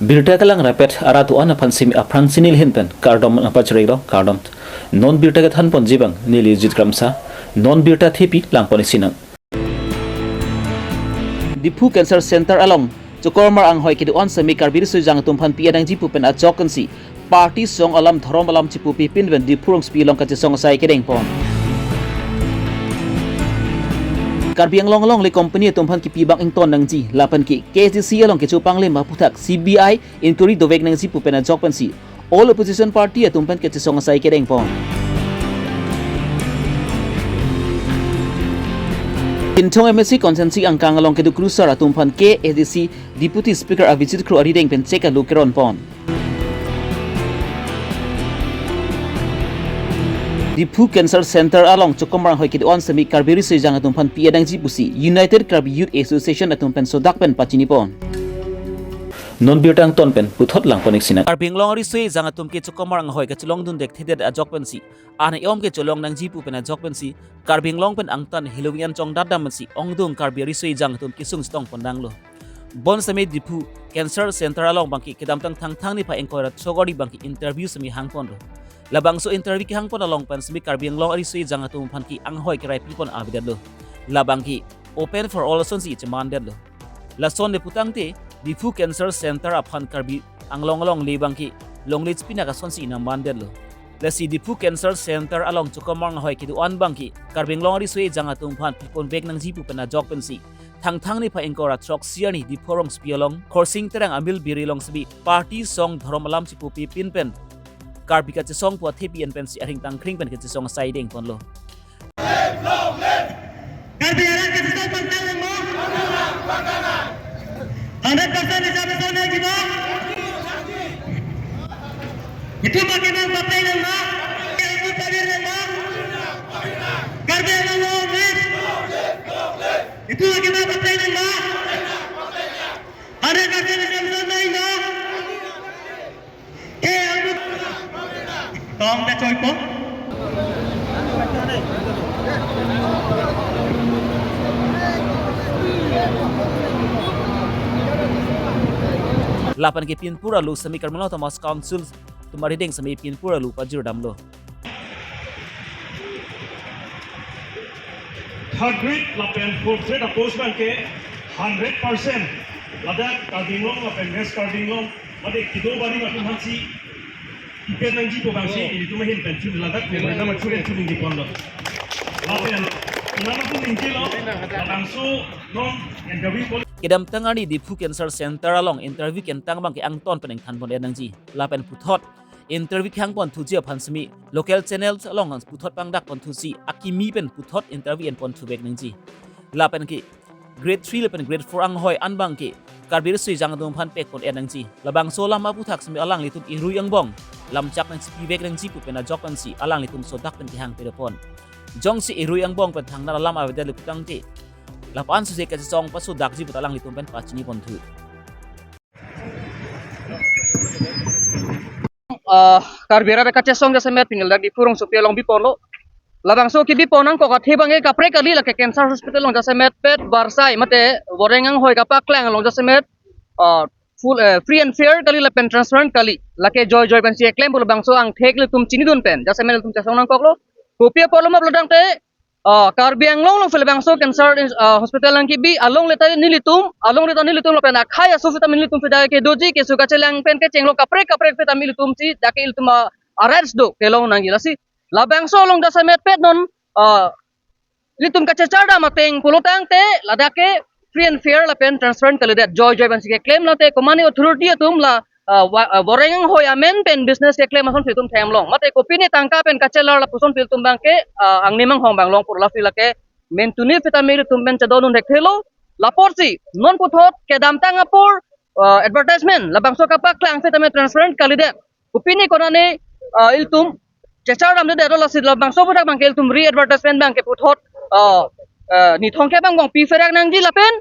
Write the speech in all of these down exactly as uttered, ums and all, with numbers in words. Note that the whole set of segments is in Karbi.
Birta kelang rapet arat do-an aphan simi aphrang si neli ahin pen kardom nangpachirilo, kardom. Non birta kethan ponji abang neli Jit Kramsa, non birta thepi lang pon-ik sinang. Diphu Cancer Center along chokormar anghoi kedo-an simi Karbi riso-ejang atum aphan pi-et nangji pu pen ajok pensi party song alam dhorom alam chipupe pin pen Diphu rongsopi along kachesong asai kedeng pon. Karbi Anglong alongle company atum aphan kipi abang ington nangji lapen ke K H A D C along kecho panglim aphuthak C B I inquiry dovek nangji pu pen ajok pensi all opposition party atum pen kachesong asai kedeng pon. Pinthong M A C constituency angkang along kedo krusar atum aphan K H A D C Deputy Speaker Avijit Kro arideng pen chek alu keron pon. Diphu Cancer Center along chokormar anghoi kedo-an simi Karbi riso-ejang atum aphan pi-et nangji pusi United Karbi Youth Association atum pen sodak pen pachini pon. Non birta angton pen puthot lang pon-ik sinang. Karbi Anglong riso-ejang atum ke chokormar anghoi kachelong dundet thedet ajok pensi, an-e-om kechelong nangji pu pen ajok pensi, Karbi Anglong pen angtan heloving an chongdat dam pensi ongdung Karbi riso-ejang atum kesung chetong pon danglo. Bonsitame Diphu Cancer Center along abangke kedamtang Thangthang niphai ingkoi ra throk arni abangke interview simi hang ponlo. Labangso interview kehang pon along pen simi Karbi Anglong riso-ejang atum aphan ke anghoi kerai pi pon avedetlo. Labangke open for all asonsi chemandetlo. Lason le putangte Diphu Cancer Center aphan Karbi Anglong alongle abangke longle chipinak asonsi nangmandetlo. Lasi Diphu Cancer Center along chokormar anghoi kedo-an abangke Karbi Anglong riso-ejang atum aphan pi ponvek nangji pu pen ajok pensi Thangthang niphai ingkoi ra throksi arni Diphu rongsopi along Khorsing Terang Amil Biri along simi party song dhorom alam chipupe pin pen Karbi kachesong pu athepi en pensi areng tangkring pen kachesong asai deng ponlo. Karbi arat kachesong pangtang nangma? Hundred percent reservation nangji ma? Itum abangke nangpapleng nangma? Karbi Anglong long live! Itum abangke nangpapleng nangma? Hundred percent reservation nangji ma? Tong ta choi po. Lapen ke pinpur alu simi Karbi Anglong Autonomous Council atum arideng simi pinpur alu pajir damlo. Third grade lapen fourth grade a-post abangke hundred percent ladak Karbi Anglong lapen West Karbi Anglong mate kedo barim atum aphansi pi-et nangji pu abangsi ilitum ahin pen chun ladak pen rena machuren chun ningje ponlo. Lapen nangtum ningje lo, labangso non interview pon. Kedamtang arni Diphu Cancer Center along interview kentang abangke angton pen ingthan pon-et nangji. Lapen puthot interview kehang pon thuji aphan simi local channels along puthot pangdak pon thusi akimi pen puthot interview en pon thuvek nangji. Lapen ke grade three lapen grade four anghoi an abangke Karbi riso-ejang atum aphan pek pon-et nangji. Labangso alam aphuthak simi alanglitum irui angbong lamchak nangchipivek nangji pu pen ajok pensi alanglitum sodak pen kehang pede pon. Jongsi irui angbong pen thangnat alam avedet le putangte lapu-an suse kachesong pasodakji pu ta alanglitum pen pachini pon thu. Ah, Karbi arat kachesong jasemet pini ladak Diphu rongsopi along bi ponlo. Labangso kebi pon nangkok athe abangke kaprek kali, lake cancer hospital along jasemet pet barsai mate boreng anghoi kapaklang along jasemet, ah, full, eh, free and fair kali lapen transparent kali. Lake joijoi pensi keklem pu labangso angthek ilitum chinidun pen jasemet ilitum chesong nangkoklo. Kopi apotlo ma pulotangte, ah, Karbi Anglong along phi labangso cancer, ah, hospital nangkebi alongle ta nelitum, alongle ta nelitum lapen akhei aso sitame nelitum phi dak kedoji keso kachelang pen kechenglo, kaprek kaprek sitame ilitum si dak ke ilitum a-rights do kelong nangji. Lasi labangso along jasemet pet non, ah, ilitum kachechar dam ateng pulotangte ladak ke free and fair lapen transparent kalidet, joijoi pensi keklem, late komane authority atum la, ah, wa-, ah, boreng anghoi amen pen business keklem ason si itum themlong. Mate kopine tangka pen kachelar lapuson pi ilitum abangke, ah, angni manghong abang longpo, la phi lake mentuni sitame ilitum pen chedondun thekthelo. Laporsi non puthot kedamtang apor, ah, advertisement labangso kapaklang sitame transparent kalidet. Kopine konane, ah, ilitum chechar damdedet, lasi labangso aphuthak abangke ilitum re-advertisement abangke puthot, ah, ah, nithong ke abang bong pipherak nangji lapen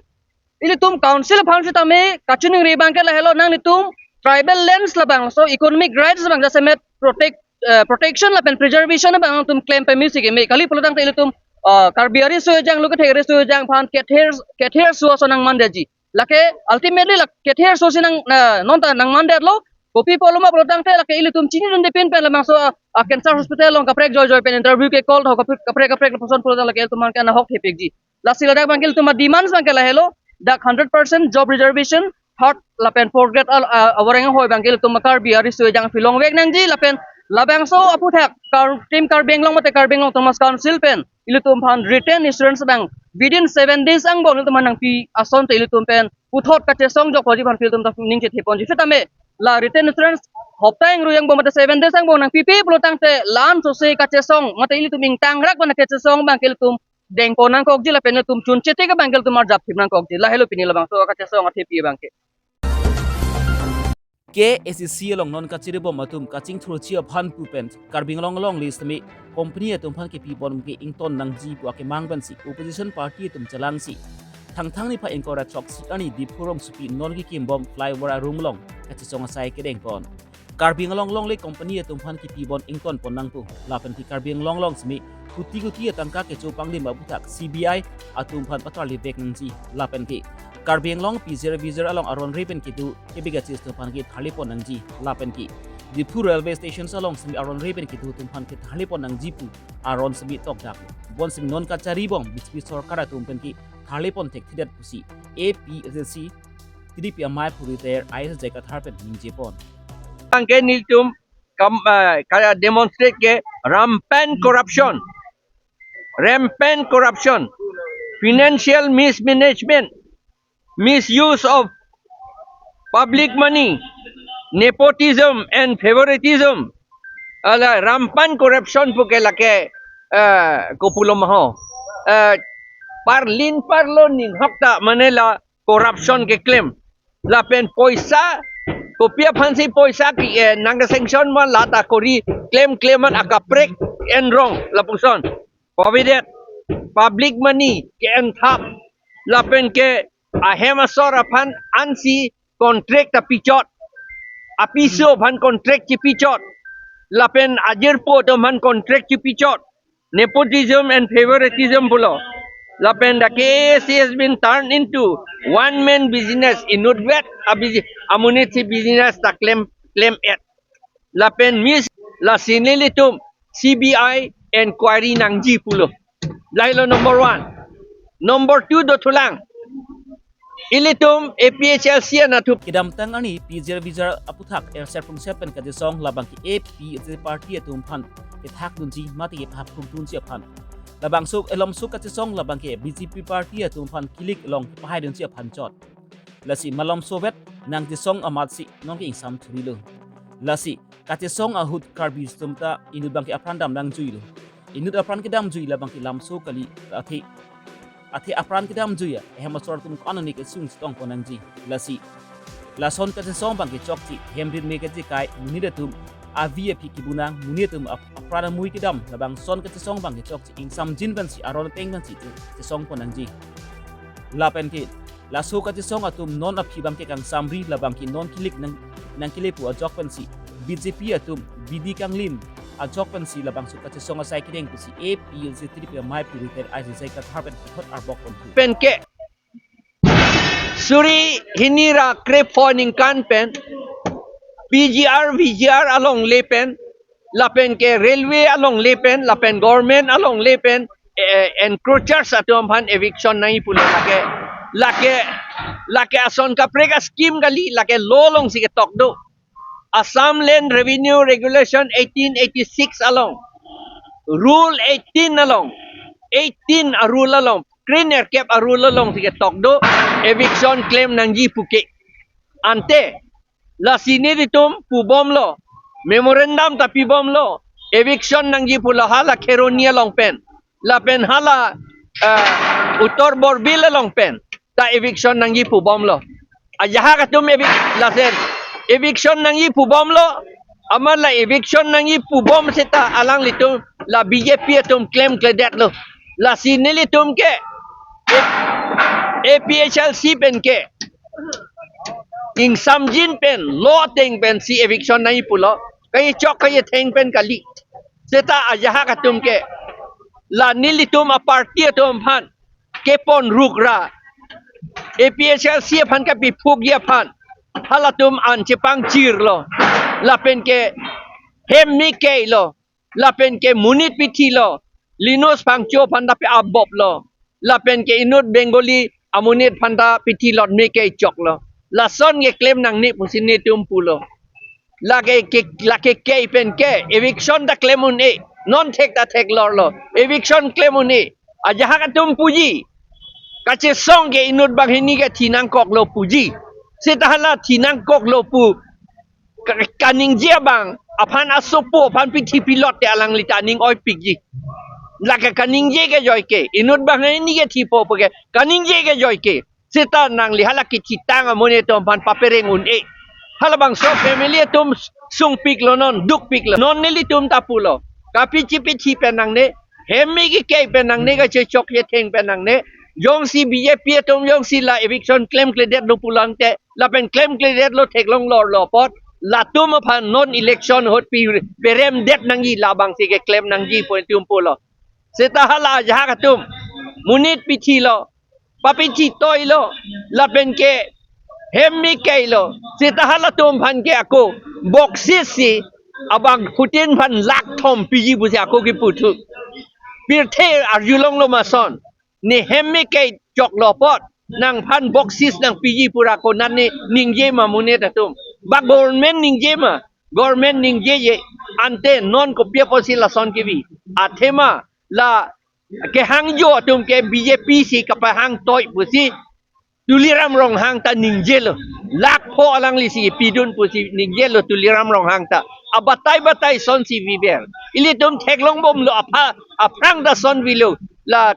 ilitum council aphan sitame kachiningri abangke lahelo, nanglitum tribal lands labangso economic rights abang jasemet protect, eh, protection lapen preservation abang nangtum klem pame si keme kali pulotangte ilitum, ah, Karbi ariso-ejang, lo kethek ariso-ejang aphan kether, kether su ason nangmandeji. Lake ultimately lake kether so si nang, na, non ta nangmandetlo. Kopi apotlo ma pulo tangte lake ilitum chinidunde pin pen labangso a, a cancer hospital along kaprek joijoi pen interview ke call tho kaprek kaprek kaprek lapuson pulo tang lake ilitum aphan ke nahok thepikji. Lasi ladak abang ke ilitum a demands abang ke lahelo, dak hundred percent job reservation, third lapen fourth grade al, a, awareng ahoi abang ke ilitum Karbi ariso ejang aphi longvek nangji lapen labangso aputhak Kar, Team Karbi Anglong mate Karbi Anglong Autonomous Council pen ilitum aphan written assurance abang within seven days angbong ilitum aphan nangpi asonte ilitum pen puthot kachesong jokpoji aphan ilitum ta ning chethe ponji. Sitame la written assurance hopta ingru angbong mate seven days angbong nangpipe pulo tangte la-an sose kachesong mate ilitum ingtangrak pen kachesong abang ke ilitum dengpon nangkokji lapen ilitum chunche tik abang ke ilitum arjap thip nangkokji. Lahelo pini labangso kachesong athepi abang ke. K A C C along non kacharibom atum kachingthurji aphan pu pen Karbi Anglong alongle sitame company atum aphan kepibom ke ington nangji pu akemang pensi opposition party atum chelangsi Thangthang niphai ingkoi ra throksi arni Diphu rongsopi non kekimbom flyover arum along kachesong asai kedengpon. Karbi Anglong alongle company atum aphan kepibom ingtonpon nangpo lapen ke Karbi Anglong along sitame kuti kuti atangka kecho panglim aputhak C B I atum aphan patarlivek nangji lapen ke Karbi Anglong P Z R V Z R along aron re pen kedo kebega chis atum aphan ke tharlipon nangji lapen ke Diphu railway stations along sitame aron re pen kedo atum aphan ke tharlipon nangji pu aron sitame tokdak. Bonsitame non kacharibom B J P sorkar atum pen ke tharlipon thekthedet pusi A P H L C T D P amei phu retired I S J Kathar pen ningjepon. Abang ke nelitum kam, eh, kaya demonstrate ke rampant corruption, rampant corruption, financial mismanagement, misuse of public money, nepotism and favoritism, ala rampant corruption pu ke lake, eh, kopulo ma ho. Eh, parlin parlo ninghok ta mane la corruption keklem. Lapen poisa, kopi aphansi poisa ke, eh, nang sanction ma la ta kori klem klem an akaprek enrong lapuson. Pavidet, public money ke-enthap, lapen ke ahem asor aphan ansi contract ta pichot, apiso aphan contract chipichot, lapen ajirpo atum aphan contract chipichot, nepotism and favoritism pulo. Lapen the K A C has been turned into one man business, inutvet abiji, amonit si business ta klem, klem et. Lapen mis, lasi nelitum C B I inquiry nangji pulo. Lahelo number one. Number two dothulang. Ilitum A P H L C anatthu kedamtang arni P Z R V Z R aputhak erser pungsep pen kachesong labang ke A P H L C party atum aphan kethakdunji mate kepaphukdunji aphan. Labangso elomso kachesong labang ke B J P party atum aphan kilik along pahaidunji aphan chot. Lasi malomsovet nangchesong amatsi nonke ingsam thurilo. Lasi kachesong ahut Karbi atum ta inut abang ke apran dam nangjuilo. Inut apran kedamjui labang ke lamso kali, athe, athe apran kedamjui ya, ehem asor atum ko-an ani kesung chetongpon nangji. Lasi lason kachesong abang ke chokche, hemrin me kejekai, monit atum avi aphi kibunang, monit atum ap-, apran amui kedam, labangson kachesong abang ke chokche, ingsamjin pensi, aron ateng pensi chesongpon nangji. Lapen ke laso kachesong atum non aphi abang ke kangsamri, labang ke non kilik nang, nangkelepu ajok pensi B J P atum bidi kanglim ajok pensi labangso kachesong asai kedeng pusi A P H L C T D P amei phu retired I S J Kathar pen puthot arbok ponthu. Pen ke suri hini ra krepho ningkan pen P G R V G R alongle pen, lapen ke railway alongle pen, lapen government alongle pen, eh, encroachers atum aphan eviction nangji pulo lake, lake, lake ason kaprek a-scheme kali, lake law alongsi ketok do. Assam Land Revenue Regulation eighteen eighty-six along, Rule eighteen along, eighteen a-rule along, kre-nerkep a-rule alongsi ketok do, eviction klem nangji puke. Ante, lasi nelitum pubomlo, memorandum ta pibomlo, eviction nangji pulo hala Kheroni along pen, lapen hala, eh, Uttar Borbil along pen ta eviction nangji pubomlo. Ajahak atum evic-, lasen eviction nangji pubomlo, amat la eviction nangji pubom seta alanglitum la B J P atum klemkledetlo. Lasi nelitum ke A P H L C pen ke ingsamjin pen, law ateng pensi eviction nangji pulo, kachechok kachetheng pen kali. Seta ajahak atum ke la nelitum a-party atum aphan kepon rukra, A P H L C aphan kapiphukji aphan halatum an chepangchirlo, lapen ke hem me keilo, lapen ke monit pithilo, Linus Phangcho aphan ta pe-apboplo, lapen ke inut Bengali amonit aphan ta pithilot me kechoklo. Lason keklem nangne pusi netum pulo. Lake ke, lake ke pen ke eviction ta klem un-e. Non thek ta theklorlo. Eviction klem un-e. Ajahak atum puji, kachesong ke inut banghini ke thi nangkoklo puji. Seta hala thi nangkoklo pu ka-, kaningje abang aphan asopo aphan pithi pilot te alangli ta aning oipikji. Lake kaningje ke joike, inut banghini ke thipo puke kaningje ke joike. Seta nangli hala kethitang amonit atum aphan papereng un-e. Halabangso family atum sungpiklo non, dukpiklo. Non nelitum ta pulo, kapichi pithi pen nangne, hem me kekei pen nangne, kachechok chetheng pen nangne. Jongsi B J P atum jongsi la eviction klemkledetlo pulang te, lapen klemkledetlo theklonglorlo apot, latum aphan non election ahut pi peremdet nangji, labangsi keklem nangji pu netum pulo. Seta hala ajahak atum monit pithilo, papithi toilo, lapen ke hem me keilo. Seta halatum aphan ke ako boksis si abangphutin aphan lakh thom piji pusi ako kipu thu. Pirthe arjulonglo mason, ne hem me kechoklo apot nangphan boksis nangpiji pu ra konat ne ningje ma monit atum? Ba government ningje ma? Government ningjeje. Ante non kopi apotsi lason kebi? Athema la kehangjo atum ke B J P si kapahang toi pusi Tuliram Ronghang ta ningjelo. Lakh pho alangli si pidun pusi ningjelo Tuliram Ronghang ta. Abatai batai son si viver. Ilitum theklongbomlo, apha, aphrang ta son vilo. La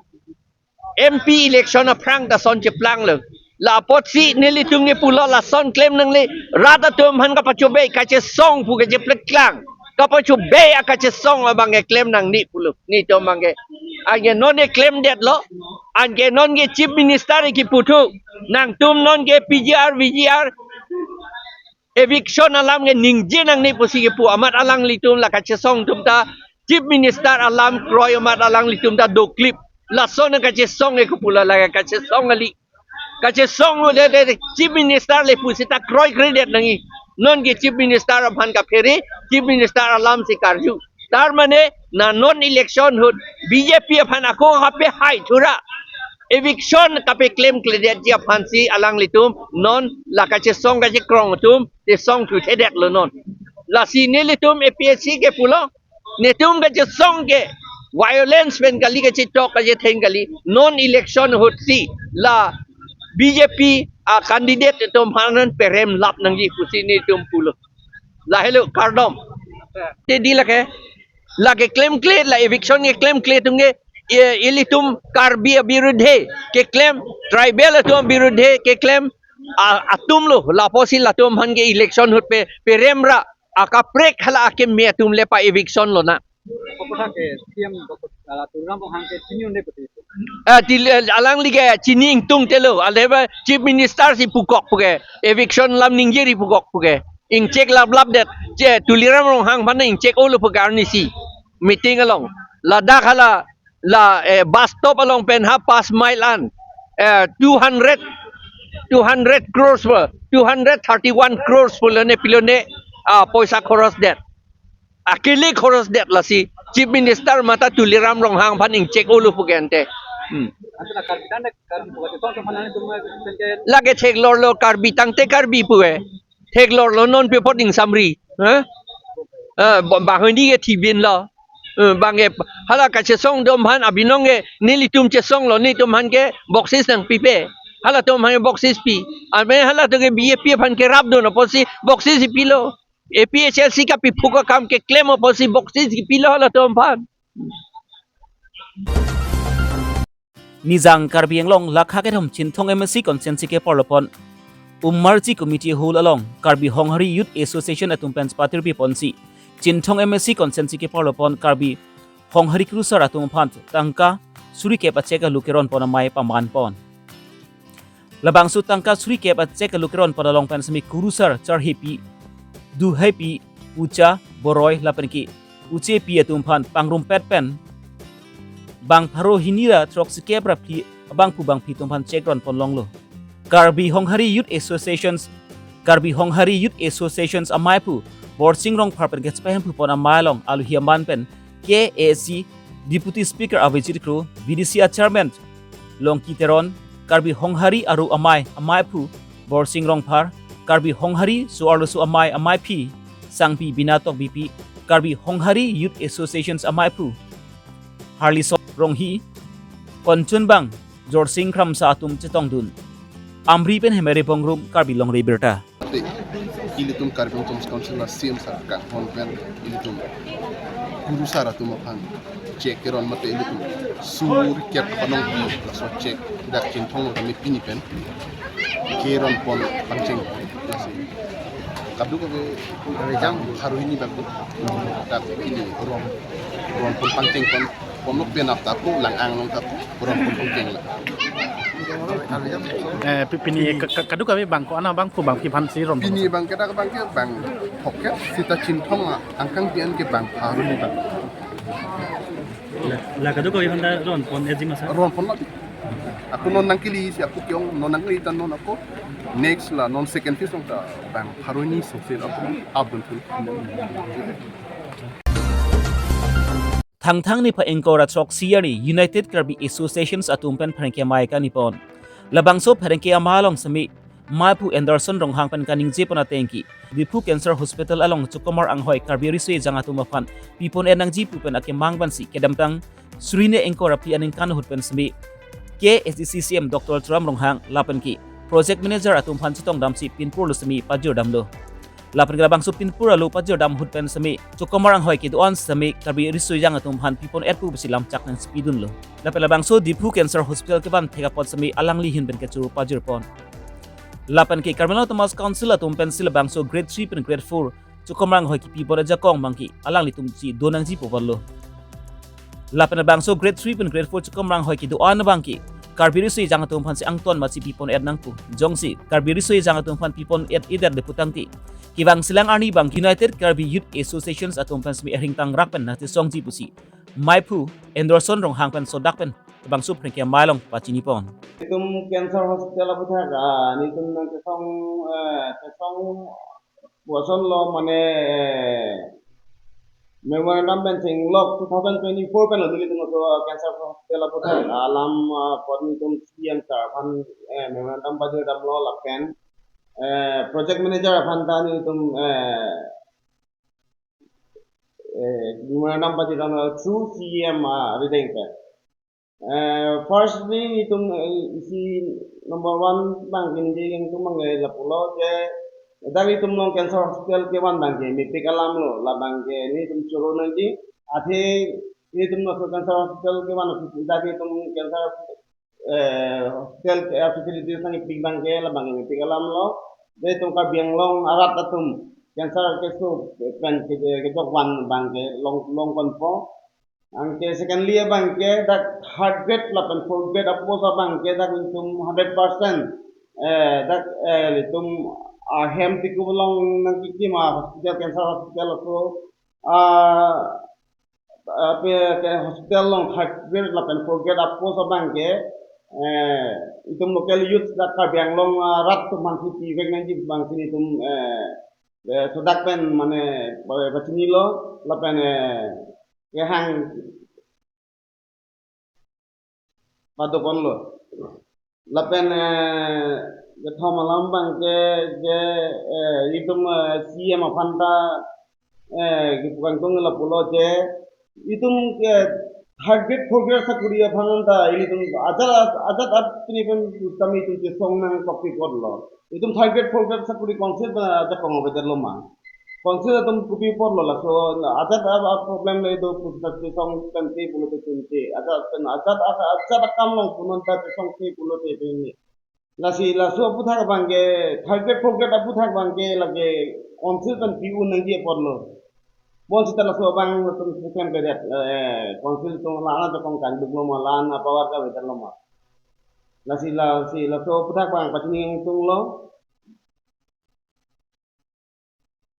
M P election aphrang ta son cheplanglo. La apotsi nelitum ke pulo, lason klem nangne, rat atum aphan kapachobei, kachesong pu kachepleklang. Kapachobei akachesong abang keklem nangne pulo. Netum abang ke. Anke non keklemdetlo. Anke non ke Chief Minister ke kipu thu. Nangtum non ke P G R, V G R, eviction alam ke ningje nangne pusi kipu amat alanglitum la kachesong atum ta, Chief Minister alam kroi amat alanglitum ta doklip. Lason kachesong ke kipu la, la kachesong kali. Kachesong lo de, de, de, Chief Minister le pusita kroikredet nangji. Non ke Chief Minister aphan kaphere, Chief Minister alam si karju. Tar mane na non election ahut B J P aphan ako kapehai thura, eviction kapeklemkledetji aphansi alanglitum non la kachesong kachekrong atum chesong thuthedetlo non. Lasi nelitum A P H C ke pulo, netum kachesong ke violence pen kali, kachechok kachetheng kali, non election ahut si la B J P a candidate atum aphan perem lap nangji pusi netum pulo. Lahelo kardom. Te di lake, lake klemkle, la eviction keklemkle atum ke, e, ilitum Karbi abirudhe keklem, tribal atum abirudhe keklem, a, atumlo, lapusi latum aphan ke election ahut pe, perem ra, akaprek hala akeme atum le pa-eviction lonang. Apotha ke C M Doctor, ah, Tuliram Ronghang ke chini un-e pute. Ah, til-, eh, alangli ke chini ingtungtelo, ale ba Chief Minister si pukok puke, eviction alam ningjeri pukok puke. Ingchek laplapdet, che Tuliram Ronghang aphan ingchek-olo puke arnisi. Meeting along. Ladak hala, la, eh, bus stop along pen ha pas mile an, eh, two hundred, two hundred crores pu, two hundred thirty-one crores pu lone pilone, ah, poisa khorosdet. Akele khorosdet lasi Chief Minister mate Tuliram Ronghang aphan ingchek-olo puke ante. Hmm. Ante la Karbi tang te Karbi buka te tong teman ane tum ke. Lake theklorlo Karbi tangte Karbi puke. Theklorlo non pe apot ingsamri. Ha? Ah, ba-, banghini ke thibinlo. Eh, bang ke hala kachesong atum aphan abinong ke nelitum chesonglo, netum aphan ke boksis nangpipe. Halatum aphan ke boksis pi. Ame halatum ke B J P aphan kerapdun apotsi boksis pilo. A P H L C kapiphuk akam keklem apotsi boksis kipilo halatum aphan. Nijang Karbi Anglong lakha kethom Chinthong M A C constituency ke parlopon Umarji Committee Hall along Karbi Honghari Youth Association atum pen patirpi ponsi Chinthong M A C constituency ke parlopon Karbi Honghari kurusar atum aphan tangka suri kep a cheque aloke ron pon amei paman pon. Labangso tangka suri kep a cheque aloke ron pon along pen semi kurusar charhepi, duhepi, ucha, boroi lapen ke uchepi atum aphan pangrumpet pen bang pharo hini ra throksikep ra phli abangphu bangphi atum aphan cheque ron pon longlo. Karbi Honghari Youth Associations, Karbi Honghari Youth Associations amaiphu Borsing Rongphar pen kachepahemphu pon amei along aluhi aman pen K A A C Deputy Speaker Avijit Kro, B D C a Chairman Longki Teron, Karbi Honghari aru amei amaiphu Borsing Rongphar, Karbi Honghari so-arloso amei amaiphi Sangpi Bina Tokbipi, Karbi Honghari Youth Associations amaiphu Harlison Ronghi, konchunbang Jorsing Kramsa atum chetongdun. Amri pen Hemere Bongrum, Karbi Longri Birta. Mate ilitum Karbi Anglong Autonomous Council a C M sir kanghon pen ilitum guru sir atum aphan cheque keron mate ilitum sur kep panong pi laso cheque dak Chinthong lo kami pini pen keron pon pangcheng lasi. Kadokave rejang haru ini baku dak pini ron ron pon pangcheng pon ponok pen ap tapu lang anglong tapu ron pon pangcheng la. Eh, pi-, pini ka-, ka-, kadokave bang ko-an abang ko bang piphan si ron. Pini bang ke dak bang ke bang pocket sita Chinthong a angkang pian ke bang haru ini bang. La, la kadokave honda ron pon eji masa. Ron pon la. Aku non nangkili si aku kiong non nangkili tan non aku next la non second phase ta bang haru ini sungsin aku abdul pun. Thangthang niphai ingkoi ra throk siyari United Karbi Associations atum pen pherangke amei kanipon. Labangso pherangke amei along semi maiphu Anderson Ronghang pen kaningje pon atengke Diphu Cancer Hospital along Chokomar anghoi Karbi riso ejang atum aphan pipon ennangji pu pen akemang bansi kedamtang suri hini ingkoi ra phli aningkan ahut pen semi K A A C C C M Doctor Tuliram Ronghang lapen ke Project Manager atum aphan chetongdamsi pinpur lo semi pajirdamlo. Lapen ke labangso pinpur alo pajirdam ahut pen semi Chokomar anghoi kedo-an semi Karbi riso ejang atum aphan pipon et pu pusi lamchak nangchipidunlo. Lapen labangso Diphu Cancer Hospital kevan thek apot semi alangli ahin pen kechuru pajirpon. Lapen ke Karbi Anglong Autonomous Council atum pensi labangso grade three pen grade four Chokomar anghoi kepipon ajakong abangke alanglitum si donangji pu ponlo. Lapen labangso grade three pen grade four Chokomar anghoi kedo-an abangke Karbi riso ejang atum aphansi angton masi pipon et nangpo. Jongsi Karbi riso ejang atum aphan pipon et-edet le putangte kevangsilang arni abang United Karbi Youth Associations atum pen semi erhingtang rak pen nangchesongji pusi maiphu Anderson Ronghang pen sodak pen labangso pherangke amei along pachinipon. Itum Cancer Hospital aputhak, ah, nelitum nangchesong, eh, chesong puson lo mane, eh, memorandum pen chenglok two thousand twenty-four pen lo nelitum laso Cancer Hospital aputhak alam, ah, apot nelitum C M sir aphan, eh, memorandum pajirdamlo lapen, eh, project manager aphan ta nelitum, eh, eh, memorandum pajirdamlo through C M, ah, arideng pen. Eh, firstly, itum, eh, isi number one abang ke ningje kangtung abang ke lapulo je, dak itum along Cancer Hospital kevan abang ke mepik alam lo, labang ke nelitum choro nangji, athe nelitum laso Cancer Hospital kevan, dak itum Cancer, eh, Hospital, eh, facilities nangkepik abang ke labang ke mepik alam lo, je itum Karbi Anglong arat atum cancer keso pen ke, kejok van abang ke long, long konpo. Anke secondly abang ke dak third grade lapen fourth grade apost abang ke dak itum hundred percent, eh, dak, eh, itum ahem tiku along nangkekim a hospital, cancer hospital aso, ah, ah, pe, ke hospital along third grade lapen fourth grade apost abang ke, eh, itum local youth dak Karbi Anglong, ah, rat atum aphansi pivek nangji abang si itum, eh, eh, sodak pen mane, eh, pachinilo lapen, eh, kehang padopon lo. Lapen, eh, kethom alam abang ke, ke, eh, itum, eh, C M aphan ta, eh, kepu kangtung lapulo je, itum ke third grade, fourth grade sakori aphan ta, ilitum ajat, ajat at pini pen kami itum chesong nangkokpi apot lo. Itum third grade, fourth grade sakori council pen ajakong avedetlo ma. Council atum kopi apot lo laso, ajat a, a problem le do pu ta chesong tangte pulote tangte. Ajat pen ajat a, ajat akam along pu non ta chesongte pulote pini. Lasi laso aputhak abang ke, third grade, fourth grade aputhak abang ke lake council pen pi-un nangji apot lo. Bonsita laso abang atum system kedet, eh, council atum la ana ajakong kangduk lo ma, la ana power kavedetlo ma. Lasi, lasi laso aputhak abang pachini kangtung lo.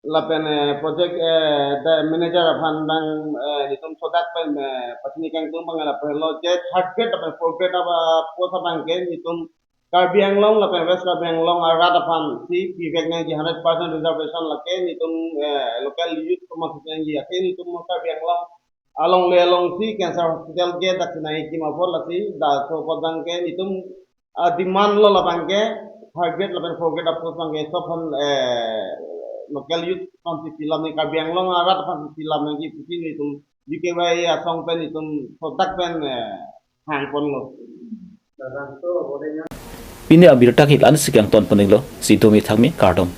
Lapen, eh, project, eh, the manager aphan abang, eh, itum sodak pen, eh, pachini kangtung abang lapen lo je third grade lapen fourth grade apost abang ke itum Karbi Anglong lapen West Karbi Anglong arat aphan si pivek nangji hundred percent reservation lake netum, eh, local youth komat nangji ake netum Karbi Anglong alongle along si cancer hospital ke dak nangji kim apor lasi dak so padang ke netum, ah, demand lo labang ke third grade lapen fourth grade apor bang ke so phan, eh, local youth aphan si pilap nangji Karbi Anglong arat aphan si pilap nangji pusi netum B K Y A asong pen netum so dak pen, eh, hang ponlo. Pini abirta ke la-an si kangton ponlo, si domi thakmi kardom.